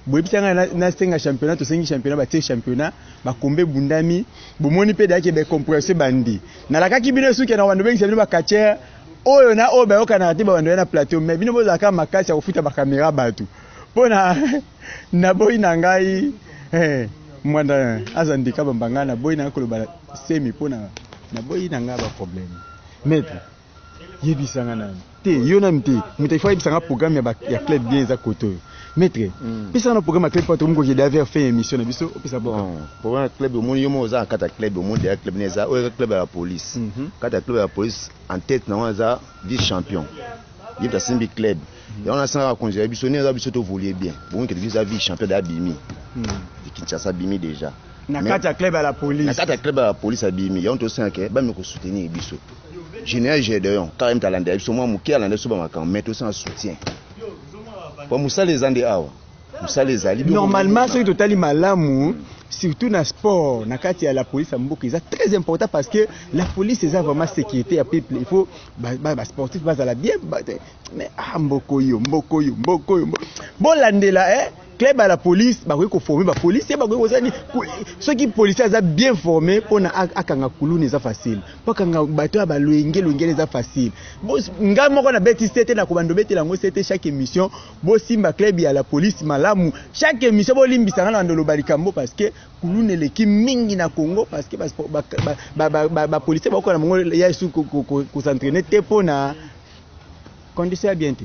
boyebisa ngai nasenga championnat tosengi championnat batie championnat bakombe ebundami bomoni mpe dayake becompresse bandi nalakaki bino esuki na bando bengisa bino bacatcher oyo na oyo bayokanaka te babando ya na plateau mais bino bozalaka makasi ya kofuta bakamera bato mpo na naboyi na ngai eh, mwanda aza ndika bamba ngai naboyi na ngai koloba semi mpo na naboyi na ngai baproblème maître yebisa nga nani te yo nani te moto ifo ayebisa nga programme ya, ya club bien eza kote oyo maître pesa nga na programme ya club po tokomi kokende vers fin ya émission na biso opesa bon programme ya club omoni yo moko oza na kati ya club omoni deja club na eza oyo eza club ya la police kati ya club ya la police en tête na wana eza vice champion ye moto asimbi club yango nasengaka bakonzi ya biso nde eza biso tovolie bien bongo kende biso eza vice champion de abimi Kinshasa abimi déjà na kati ya club ya la police na kati ya club ya la police abimi yango tosengaka bami kosoutenir biso général Gédéon kaka ye moto alandela biso mwa moke alanda biso bamakambo mais tosanga soutien po mosala eza nde awa mosala ezali normalement soki totali malamu surtout na sport na kati ya la police ya mboka eza très important parce que la police eza vraiment sécurité ya peuple il faut ba sportif bazala bien mais ah mboka oyo mboka oyo mboka oyo bolandela eh club ya la police bakoki koforme bapolisier bakoki kosala nini soki policier aza bien formé mpona akanga kuluna eza facile mpo akanga bato ya balwenge lwenge eza facile ngai moko nabeti sete na kobanda obetela yango sete chaque émission bosimba club ya la police malamu chaque émission bolimbisa ngai na banda oloba likambo parce que kuluna eleki mingi na Congo parce que bapolisier bakokola bango ya esu kosentraîne te mpona condition ya bien te.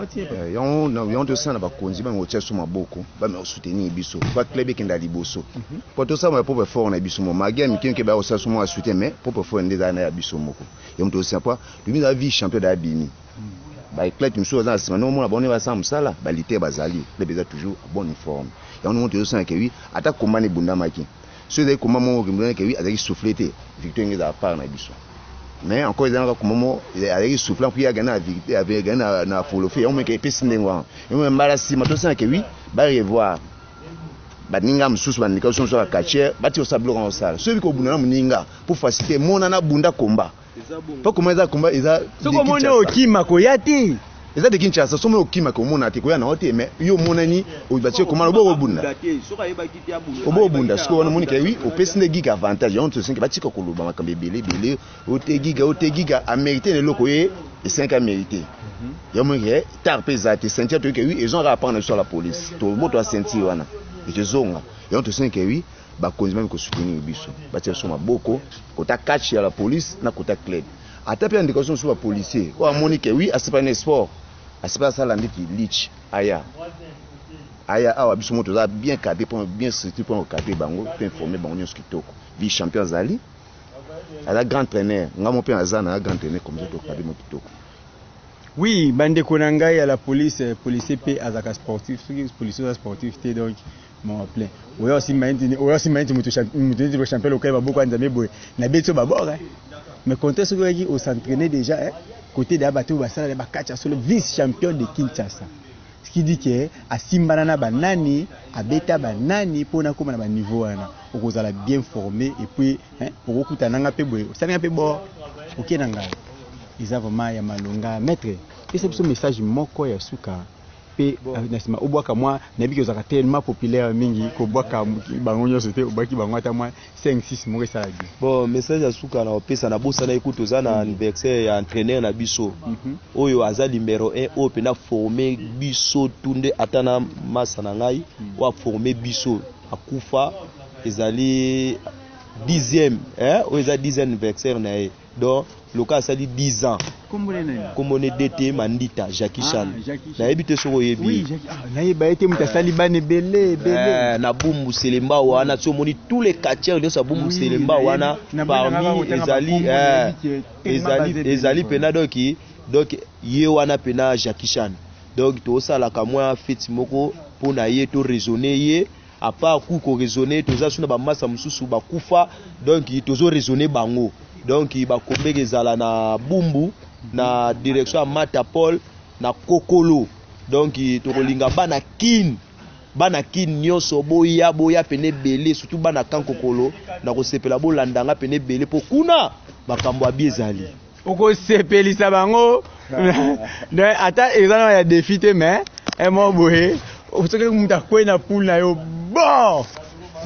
Eh, yango tosala na bakonzi bameka kotia biso maboko, bameka kosoutenir biso po club ekenda liboso, po tosala ba propre effort na biso mo malgré ya mike mike baya kosala so mwa soutien, mais propre effort nde ezala na ya biso moko. Yango tosala po tomi za vice champion da abimi baeclate mosusu baza na nsima, ndenge omona bango nde basala mosala balitere bazali, club eza toujours bonne forme. Yango ndenge tozosala ke wi ata komba na ebundamaki, so ezali komba moko ebundamaki ke wi azalaki souffle te, victoire ndenge ezala part na biso. Mais encore eza kaka komba moko azalaki souffle mpo ye agane na victoire, agane na folofe. Yango meke epesi ndenge wana. Yango mbala nsima tosala ke wi barevoir baninga mosusu, bandika biso mosusu bakachiere bati kosala biloko yango osala soki kobunda na moninga po facilité monana bunda komba po koma eza komba eza soki omoni okima koya te. Eza de Kinshasa, soki omoni okima komona te, koya na yo te. Mais yo omonani batie komana obo kobunda, obo obunda sikoyo wana omoni ke wi opesi nde Giga avantage. Yango tosengi batika koloba makambo ebele ebele ote Giga, ote Giga amérité na eloko ye esengi amérité. Yango omoni ke tard mpe eza te, ceinture toyoki ke wi ezongaka apart na biso ya la police, toboto ya ceinture wana ekezonga. Yango tosengi ke wi bakonzi bami kosoutenir biso, batia biso maboko kota catch ya la police na kota club, ata mpe andeko biso mosusu bapolicier oyo amoni ke wi asepani na sport, asepa asala ndeti lich aya aya awa. Biso mo toza bien cadré mpo bien structure mpona kokadre bango mpe informe bango nyonso kitoko. Vice champion azali, aza grand traîneur, nga mo mpe naza na grand traîneur, comme ça tokadre mo kitoko. Oui, bandeko na ngai ya la police, policier mpe azalaka sportif. Soki policier oza sportif te, donc mawa plein. Oya osimba neti, oya osimba neti moto neti champion lokola baboko ya Nzambe boye na beti oyo babord. Mais contre soki oyaki os'entraîner déjà, eh, côté deya bato oyo basala bakati ya solo, vice champion de Kinshasa, ce qui dit que asimbana na banani, abeta banani mpona akóma na baniveau wana, okozala bien formé et puis, hein, okokutana nanga mpe boye, osalinga mpe bord oke na ngai, eza vraiment ya malonga. Maître, pesa biso message moko ya suka mpe na nsima obwaka mwa. Nayebi ke ozalaka tellement populaire mingi, kobwaka bango nyonso te, obwaki bango ata mwa 5 6 moko esala bien. Bon, message ya suka na opesa, nabosana ekutu, toza na anniversaire ya entraîneur na biso oyo aza numéro 1, oyo mpena forme biso tu nde ata na masa na ngai oyo aforme biso akufa, ezali 10e, eh, oyo eza 10e anniversaire na ye. Donc loka asali 10 ans. Kombo na nani? Kombo ne DT Mandita Jackie Chan. Ah, Jackie Chan. Nayebi te soki oyebi. Oui, Jackie, ah, nayeba ye te, moto asali bana ebele ebele. Eh, na Bumbu Selemba wana ti omoni tous les quartiers nyonso ya Bumbu Selemba wana, parmi ezali, eh, ezali ezali mpena donc ye wana mpena Jackie Chan. Donc tosalaka mwa feti moko mpo na ye, to raisonner ye. À part ku koraisonner, toza so na bamasa mosusu bakufa, donc tozo raisonner bango. Donc bakombeke ezala na Bumbu na direction ya Mata Paul na Kokolo. Donc tokolinga bana Kin, bana Kin nyonso boya, boya pene ebele, surtout bana Kankokolo na kosepela, bolanda nga pene ebele mpo kuna makambo abi ezali. Okosepelisa bango. Donc ata eza na ya défi te, mais emo boye soki moto akwei na poule na yo, bon.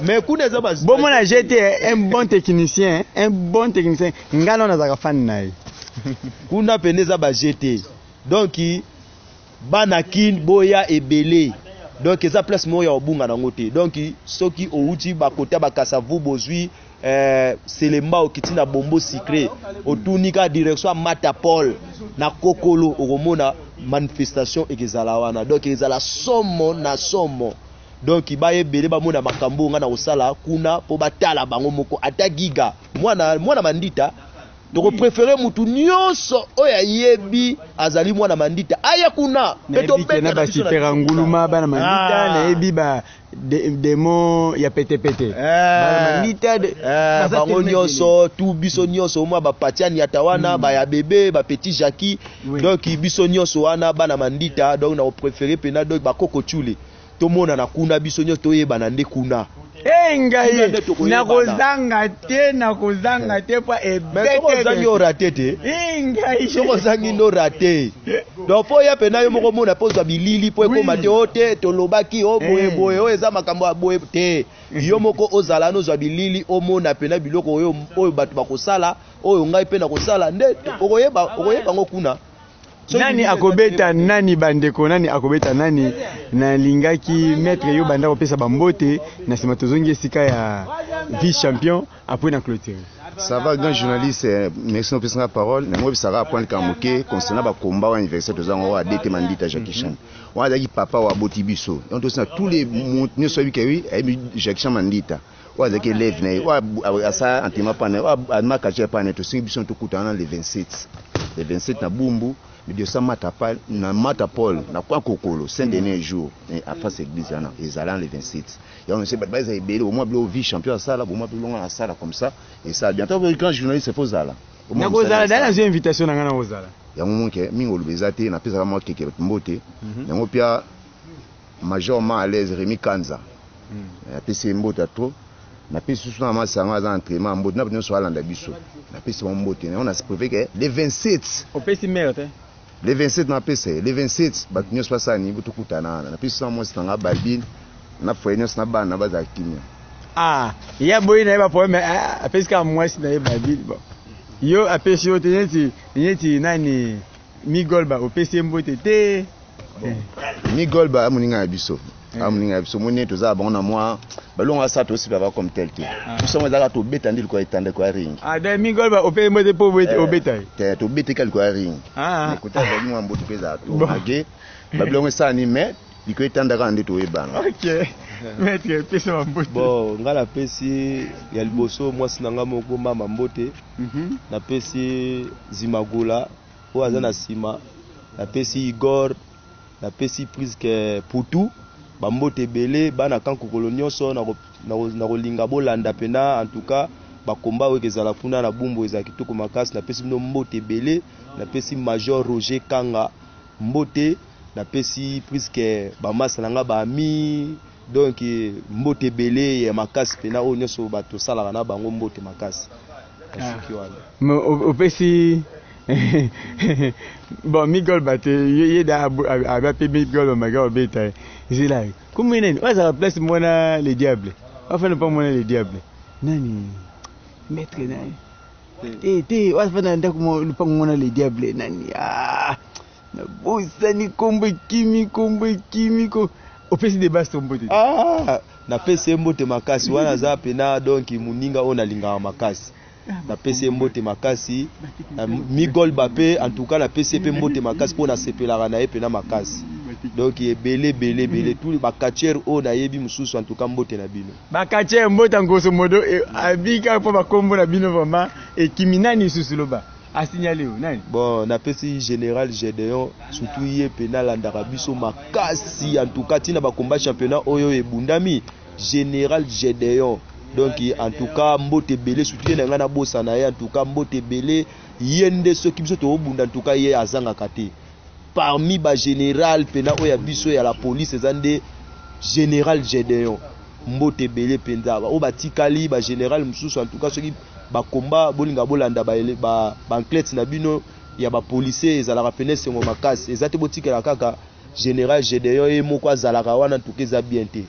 Mais kuna eza ba bomona gt, un bon technicien, un bon technicien, ngai nano nazalaka fan na ye. Kuna pene eza ba gt. Donc bana Kin boya ebele. Donc eza place moko ya kobunga nango te. Donc soki outi bakota bakasavu, bozwi, eh, Selemba, okiti na Bombo Sucré, otuni kaka direction ya Mata Paul na Kokolo, okomona manifestation ekezala wana. Donc ezala somo na somo. Donc baya ebele, bamona makambo oyo ngai na kosala kuna mpo batala bango moko. Ata Giga mwana, mwana Mandita, tokopréférer mutu nyonso oyo ayebi azali mwana Mandita aya kuna mpe nayebi ke na tobeta na biso na basipera nguluma bana Mandita. Ah. Nayebi ba demo ya petepete, bana Mandita Eh, baza bango tellement. Nyonso tu, biso nyonso mwa bapatiani ata wana baya bebe bapetit Jackie. Donc biso nyonso wana bana Mandita, donc na kopréférer mpena donc bakoko tule tomonana kuna, biso nyonso toyebana nde kuna. Hey, ngai Kuna nde tokoyebana. Nakozanga te, nakozanga te po Mais soki ozangi orater te. Hey, ngai. Soki ozangi ndo raté. Donc fo ya mpena yo moko omona mpo ozwa bilili mpo ekóma te o te tolobaki o boye boye, oyo eza makambo ya boye te. Yo moko ozala wana, ozwa bilili, omona mpena biloko oyo, oyo bato bakosala, oyo ngai mpe nakosala nde okoyeba, okoyeba yango kuna. Soki Nani bilili eza akobeta nani, bandeko? Nani akobeta nani? Nalingaki maître yo banda kopesa bambote, na nsima tozongi esika ya vice champion, après na clôture. Ça va, grand journaliste, merci de la parole. Nous avons apprendre moke concernant ba combat wa anniversaire toza ngo wa DT Mandita Jackie Chan. Wa azaki papa wa boti biso. Donc tous tous les nyonso yebi ke oui, ayebi Jackie Chan Mandita. Wa azaki élève na ye, wa asa entraînement pa na ye, wa adma catcher pa na ye, tosengi biso tokutana le 27. Le 27 na Bumbu, mais de ça mata pa na mata Paul na kwa kokolo Saint Denis jour à face église wana ezala le 27. Yango se bato baza ebele au moins bilo vie champion asala, au moins bilo nga asala comme ça et ça bientôt grand journaliste faut zala. Nakozala dai nazwi invitation na ngai, nakozala. Yango moke mingi oloba eza te, napesaka mwa keke mbote. Yango pia major ma à l'aise Rémi Kanza, napesi ye mbote ya trop. Napesi susu na masi yango aza entraînement ya mbote na bato nyonso alanda biso, napesi bango mbote. Yango na préfère ke le 27. Opesi mare te? Le 27 napesa ye, le 27 bato nyonso basala nini, tokutana wana. Napesi na mwasi na nga Balbine na foyer nyonso na bana bazala kimia. Ah, ya boyi na ye baproblème, apesi kaka mwasi na ye Babile. Bon, yo apesi yo te, neti nani, Migolba, opesi ye mbote te? Migolba amoninga na biso, amoninga na biso. Moni tozala bango na mwa balongo asala, tosepela comme tel te. Biso yango ezalaka tobeta nde likolo etanda likolo ya ring. Ah, donc Migolba opesi mbote mpo obeta ye? Te, tobeteka likolo ya ring. Kota azali mwa mbote mpe ezala to age babilongo esala ni, mais likolo etanda kaka nde toyebana. Ok, maître, pesa bambote. Bon, ngai napesi ya liboso mwasi na ngai moko mama mbote. Napesi Zimagola oyo aza na nsima, napesi Igor, napesi Priske Putu bambote ebele. Bana kankokolo nyonso nakolinga bolanda mpena. En tout cas bakomba oyo ezala kuna na Bumbu ezala kitoko makasi. Napesi bino mbote ebele. Napesi major Roger Kanga mbote, napesi Priske bamasa na nga baami, donc mbote ebele ya makasi mpena. Oyo nyonso bato tosalaka na bango, mbote makasi. Nasuki wana. Mais opesi bon Migolba te, ye da abe ape Migolba maka obeta ye zela kumbe nani oyo azalaka place mwana le diable afanda mpa mwana le diable nani, maître nani te te oyo afanda na ndako lupango mwana le diable nani? Ah, nabosani kombo, ekimi kombo, ekimi ko. Opesi de basto mbote te? Ah, napesi ye mbote makasi. Wana aza mpena donc moninga oyo nalingaka makasi. Napesi ye mbote makasi. Migolba mpe, en tout cas napesi ye mpe mbote makasi mpo nasepelaka na ye mpena makasi. Donc ebele ebele ebele, tous bacatcheurs oyo nayebi mosusu, en tout cas mbote na bino. Bacatcheurs, mbote. Grosso modo abika mpo bakombo na bino vraiment ekimi. Nani lisusu loba asignale yo, nani? Bon, napesi général Gédéon surtout, ye mpe nalandaka biso makasi. En tout cas ntina bakomba championnat oyo ebundami, général Gédéon, donc en tout cas mbote ebele surtout ye na ngai nabosana ye. En tout cas mbote ebele. Ye nde soki biso tobunda, en tout cas ye azangaka te parmi bagénéral mpena oyo ya biso ya la police, eza nde général Gédéon. Mbote ebele mpenza. Oyo batikali bagénéral mosusu, en tout cas soki bakomba bolinga bolanda banclete na bino ya bapolicier, ezalaka pene esengo makasi. Eza te botikela kaka général Gédéon ye moko azalaka wana, ntuka eza bien te.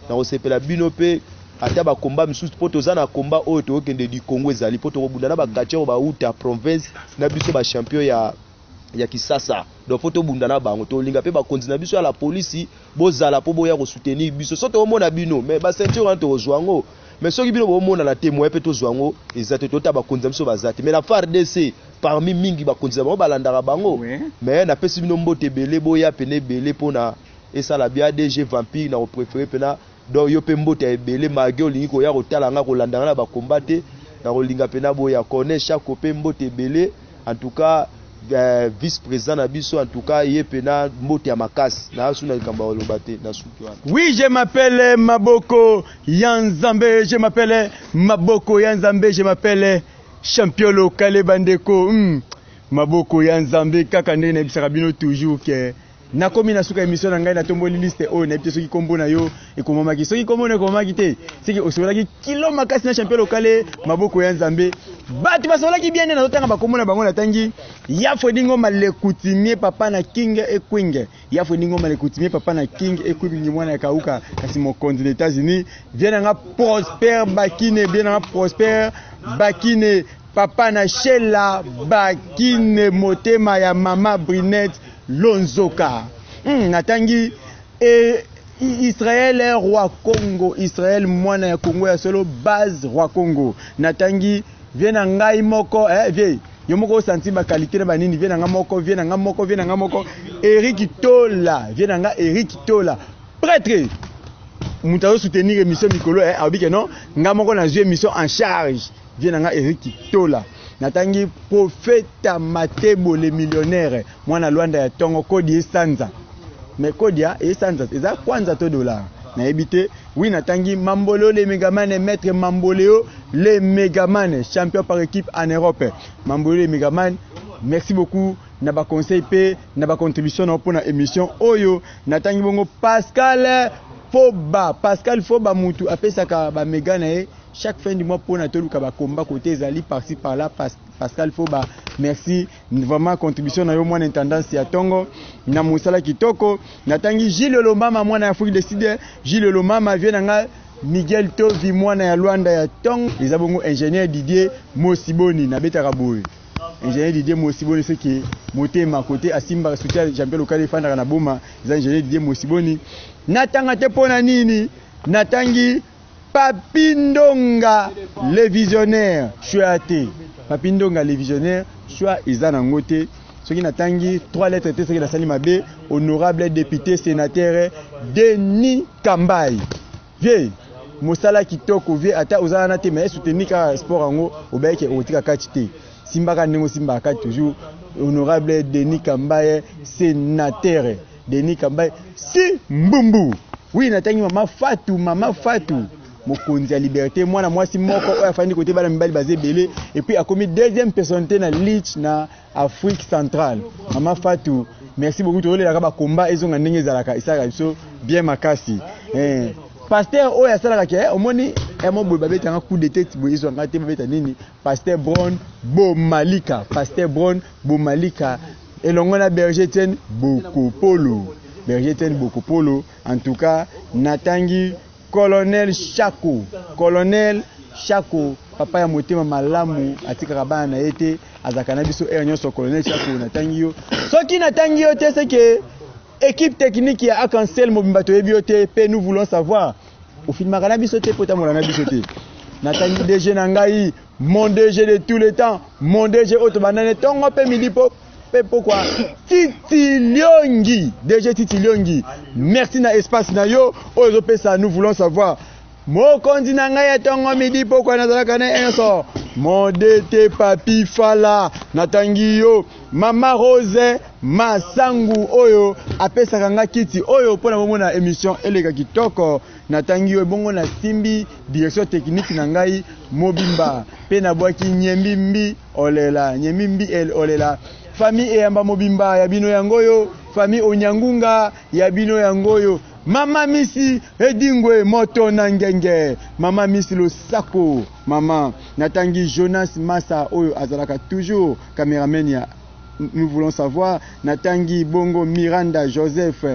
Nakosepela bino mpe ata bakomba misusu, mpo toza na komba oyo tokokende du Congo, ezali mpo tokobunda na bacatcheurs oyo bauta province na biso, bachampion ya Kisasa. Donc fo tobunda na bango. Tolinga mpe bakonzi na biso ya la polisi bozala mpo boya kosoutenir biso. So tokomona bino, mais baceinture wana tokozwa yango, mais soki bino bomonana te, moyen mpe tozwa yango eza te. Tota bakonzi na biso baza te, mais na FARDC parmi mingi bakonzi na bango balandaka bango. Mais napesi bino mbote ebele, boya pene ebele mpona esala bien. ADG Vampire na kopréféré mpena, donc yo mpe mbote ya ebele. Malgré olingi koya kotala nga, kolanda nga na bakomba te, na kolinga mpena boya. Corneille Chako mpe mbote ebele. En tout cas vice président na biso, en tout cas ye mpena mbote ya makasi. Nayasu na likambo ya koloba te, na suki wana. Oui, je m'appelle Maboko Yanzambe, je m'appelle Maboko Yanzambe, je m'appelle champion local bandeko. Maboko ya Nzambe kaka ndenge nayebisaka bino toujours ke nakomi na suka émission na ngai. Natomboli liste oyo, nayebi te soki kombo na yo ekomamaki. Soki kombo na ekomamaki te, soki osololaki kilo makasi na champion local Maboko ya Nzambe, bato basololaki bien nde nazotanga bakombo na bango. Natangi ya Fredi Ngoma le coutumier, papa na King Ekwinge, ya Fredi Ngoma le coutumier, papa na King Ekwinge, mwana ya Kauka kasi mokonzi na États-Unis. Vie na nga Prosper Bakine, bien na nga Prosper Bakine, papa na Shela Bakine, motema ya mama Brinette Lonzoka. Natangi e Israël roi Congo, Israël mwana ya Congo ya solo, base roi Congo. Natangi Vie na ngai moko eh vie yo moko osanti ba qualité na banini vie na ngai moko vie na ngai moko vie na ngai moko Eric Tola vie na ngai Eric Tola prêtre moto azo soutenir émission mikolo eh alobi ke non ngai moko nazwi émission en charge vie na ngai Eric Tola natangi prophète Matebo le millionnaire mwana Luanda ya tongo kodi esanza mais kodi ya esanza eza kwanza to dollar nayebi te. Oui natangi Mamboleo le Megaman maître Mamboleo le Megaman champion par équipe en Europe Mamboleo le Megaman merci beaucoup na ba conseil pe na ba contribution na pona émission oyo natangi bongo Pascal Foba Pascal Foba mutu apesaka ba mega na ye chaque fin du mois pona toluka ba combat côté ezali par-ci par-là Pascal Foba merci vraiment contribution na yo mwana intendance ya tongo na mosala kitoko natangi Gilles Lomama mwana ya Afrique du Sud Gilles Lomama vie na nga Miguel Tovi mwana ya Luanda ya tongo eza bongo ingénieur Didier Mosiboni nabetaka boye ingénieur Didier Mosiboni soki motema kote asimbaka soutien Jean-Pierre Lokale efandaka na Boma eza ingénieur Didier Mosiboni natanga te pona nini natangi Papy Ndonga le visionnaire choix te Papy Ndonga le visionnaire choix eza nango te soki natangi trois lettres te soki nasali mabe honorable député sénateur Denis Kambayi vie mosala kitoko vie ata oza wana te mais soutenir kaka sport yango obayeke okotika kati te simbaka ndenge osimbaka kati toujours honorable Denis Kambaye sénateur Denis Kambaye si mbumbu oui natangi mama Fatou mama Fatou mokonzi ya liberté mwana mwasi moko oyo afandi kote bana mibali baza ebele et puis akomi deuxième personnalité na lich na Afrique centrale mama Fatou merci beaucoup tolelaka ba combat ezonga ndenge ezalaka esalaka biso bien makasi eh. Pasteur oyo asalaka ke omoni emo boye babetanga coup de tête boye ezwanga te babeta nini Pasteur Brown Bomalika Pasteur Brown Bomalika elongo na Berger Etienne Bokopolo Berger Etienne Bokopolo en tout cas natangi Colonel Shako Colonel Shako papa ya motema malamu atikaka bana na ye te azalaka na biso heure nyonso Colonel Shako natangi yo soki natangi yo te c'est que équipe technique ya Arc-en-Ciel mobimba toyebi yo te pe nous voulons savoir ofilmaka na biso te po otambola na biso te natangi DG na ngai mon DG de tous les temps mon DG oyo tobandani ntongo mpe midi po mpe pokwa Titi Liongi DG Titi Liongi merci na espace na yo oyo ezopesa nous voulons savoir mokonzi na ngai ya ntongo midi pokwa nazalaka na nyonso mon DT Papi Fala natangi yo Mama Rose Masangu oyo apesaka nga kiti oyo mpo na bomona émission eleka kitoko natangi yo ebongo nasimbi direction technique na ngai mobimba mpe nabwaki nyembi mbi olela nyembi mbi el olela famille eyamba mobimba ya bino yango oyo famille onyangunga ya bino yango oyo mama misi edingwe moto na ngenge mama misi losako mama natangi Jonas Massa oyo azalaka toujours cameraman ya nous voulons savoir natangi bongo Miranda Joseph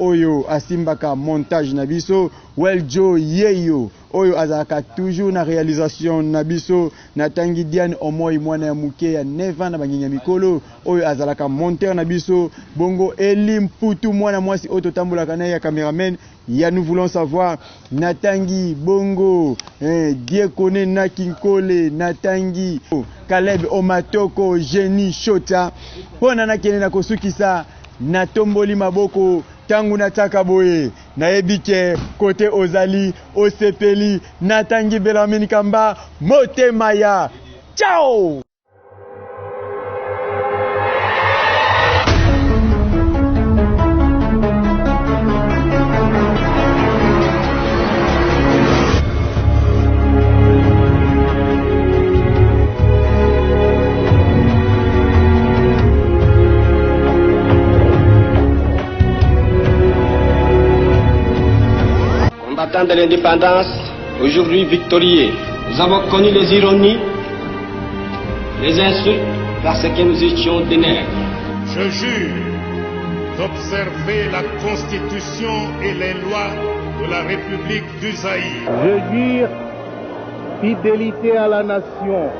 oyo asimbaka montage na biso Weljo Yeyo oyo azalaka toujours na réalisation na biso natangi Diane Omoy mwana ya moke ya 9 ans na bangenya mikolo oyo azalaka monteur na biso bongo Eli Mputu mwana mwasi oyo totambolaka na ye ya cameraman ya nous voulons savoir natangi bongo eh, Diekone na Kinkole natangi Caleb Omatoko Jenny Shota mpona nakende na kosukisa natomboli maboko ntango natiaka boye nayebi ke kote ozali osepeli natangi Belamine Kamba motema ya ciao. Combattants de l'indépendance, aujourd'hui victorieux, nous avons connu les ironies, les insultes, parce que nous étions des nègres. Je jure d'observer la Constitution et les lois de la République du Zaïre. Je jure fidélité à la nation.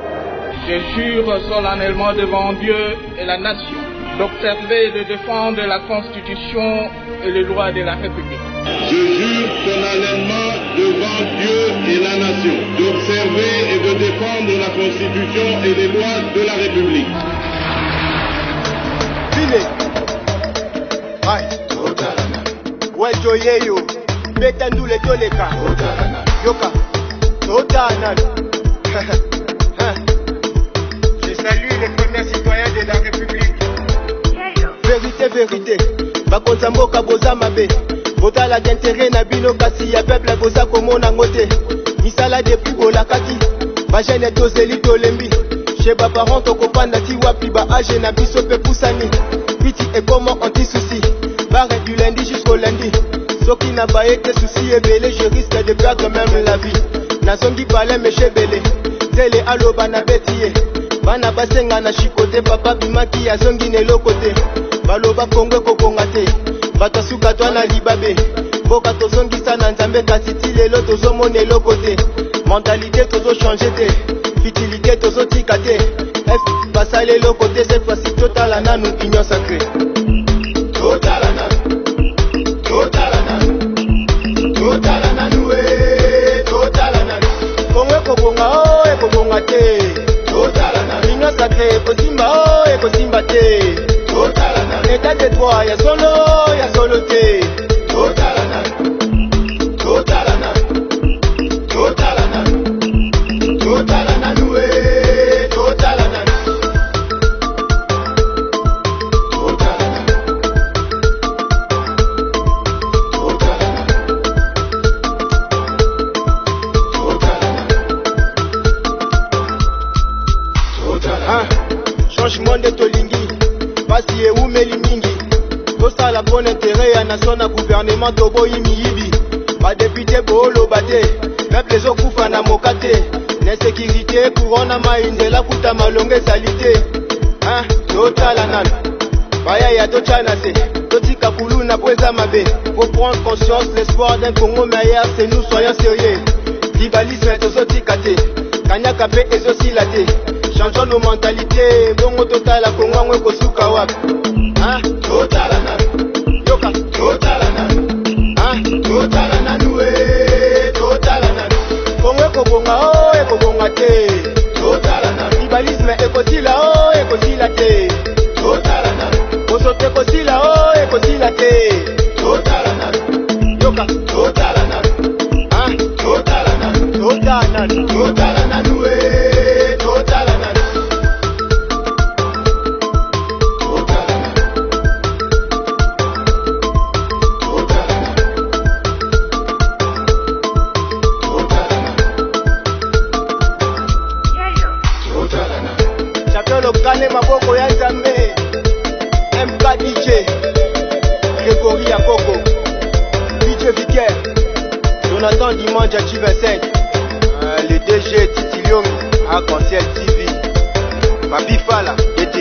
Je jure solennellement devant Dieu et la nation d'observer et de défendre la Constitution et les lois de la République. Je jure solennellement devant Dieu et la nation d'observer et de défendre la Constitution. Constitution et les lois de la République. File. Aïe. Wejo yeyo. Beta ndule toleka. Yoka. Totana. Je salue les premiers citoyens de la République. Vérité, vérité. Bakonza mboka boza mabe. Botalaka intérêt na bino kasi ya peuple boza komona ngo te. Misala depuis bolakaki. Ba jeunes tozeli tolembi. Chez ba parents tokopanda ti wapi ba age na biso pe pusani. Piti ekoma anti-souci. Barre du lundi jusqu'au lundi. Soki na baye te souci ebele, je risque de perdre même la vie. Nazongi palais meshebele. Tele aloba na beti ye. Bana basenga na shikote papa bimaki azongi na eloko te. Baloba Kongo ekobonga te. Bato asuka twa na libabe. Mboka tozongisa na Nzambe kasi ti lelo tozomona eloko te. Mentalité tozochange te. Futilité tozotika te. F basali eloko te cette fois-ci totala nanu union sacrée. Totala nanu. Totala nanu. Totala nanu eh, totala nanu. Kongo ekobonga o ekobonga te. Totala nanu. Union sacrée ekosimba o ekosimba te. Totala nanu. État de droit ya solo ya solo te. Totala nanu. Totala nanu. Totala nanu. Totala nanu eh, totala nanu. Totala nanu. Totala nanu. Totala nanu. Totala nanu. Changement nde tolingi, pasi ewumeli mingi. Tosala mpona intérêt ya nation na gouvernement toboyi miyibi. Badepute booloba te, peuple ezokufa na moka te. Na insécurité courant na mai nzela kuta malongo ezali te. Hein, totala nanu. Bayaya totya na se, totika kuluna po eza mabe. Faut prendre conscience, l'espoir d'un Congo meilleur, c'est nous soyons sérieux. Tribalisme tozotika te, kanyaka mpe ezosila te. Changeons nos mentalités, bongo totala Congo yango ekosuka wapi. Hein, totala nanu. Yoka, totala nanu. Hein, totala nanu eh, totala nanu. Congo ekobonga o ekobonga te. Totala nanu. Tribalisme ekosila o ekosila te. Totala nanu. Bosoto ekosila o ekosila te. Totala nanu. Yoka, totala nanu. Hein, totala nanu. Totala nanu. Totala nanu eh, totala nanu. Totala nanu. Totala nanu. Totala nanu. Totala nanu. Champion lokale maboko ya Nzambe. MK DJ Grégory Yakoko DJ Vicaire Jonathan Dimanja G25 le DG Titi Liongi Arc-en-Ciel TV Papi Fala DT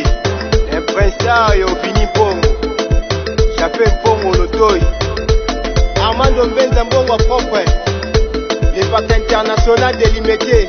Impresario Vini Mbongo Chafé Mbongo Lotoi Armando Mbenza Mbongo propre Le parc international de Limete.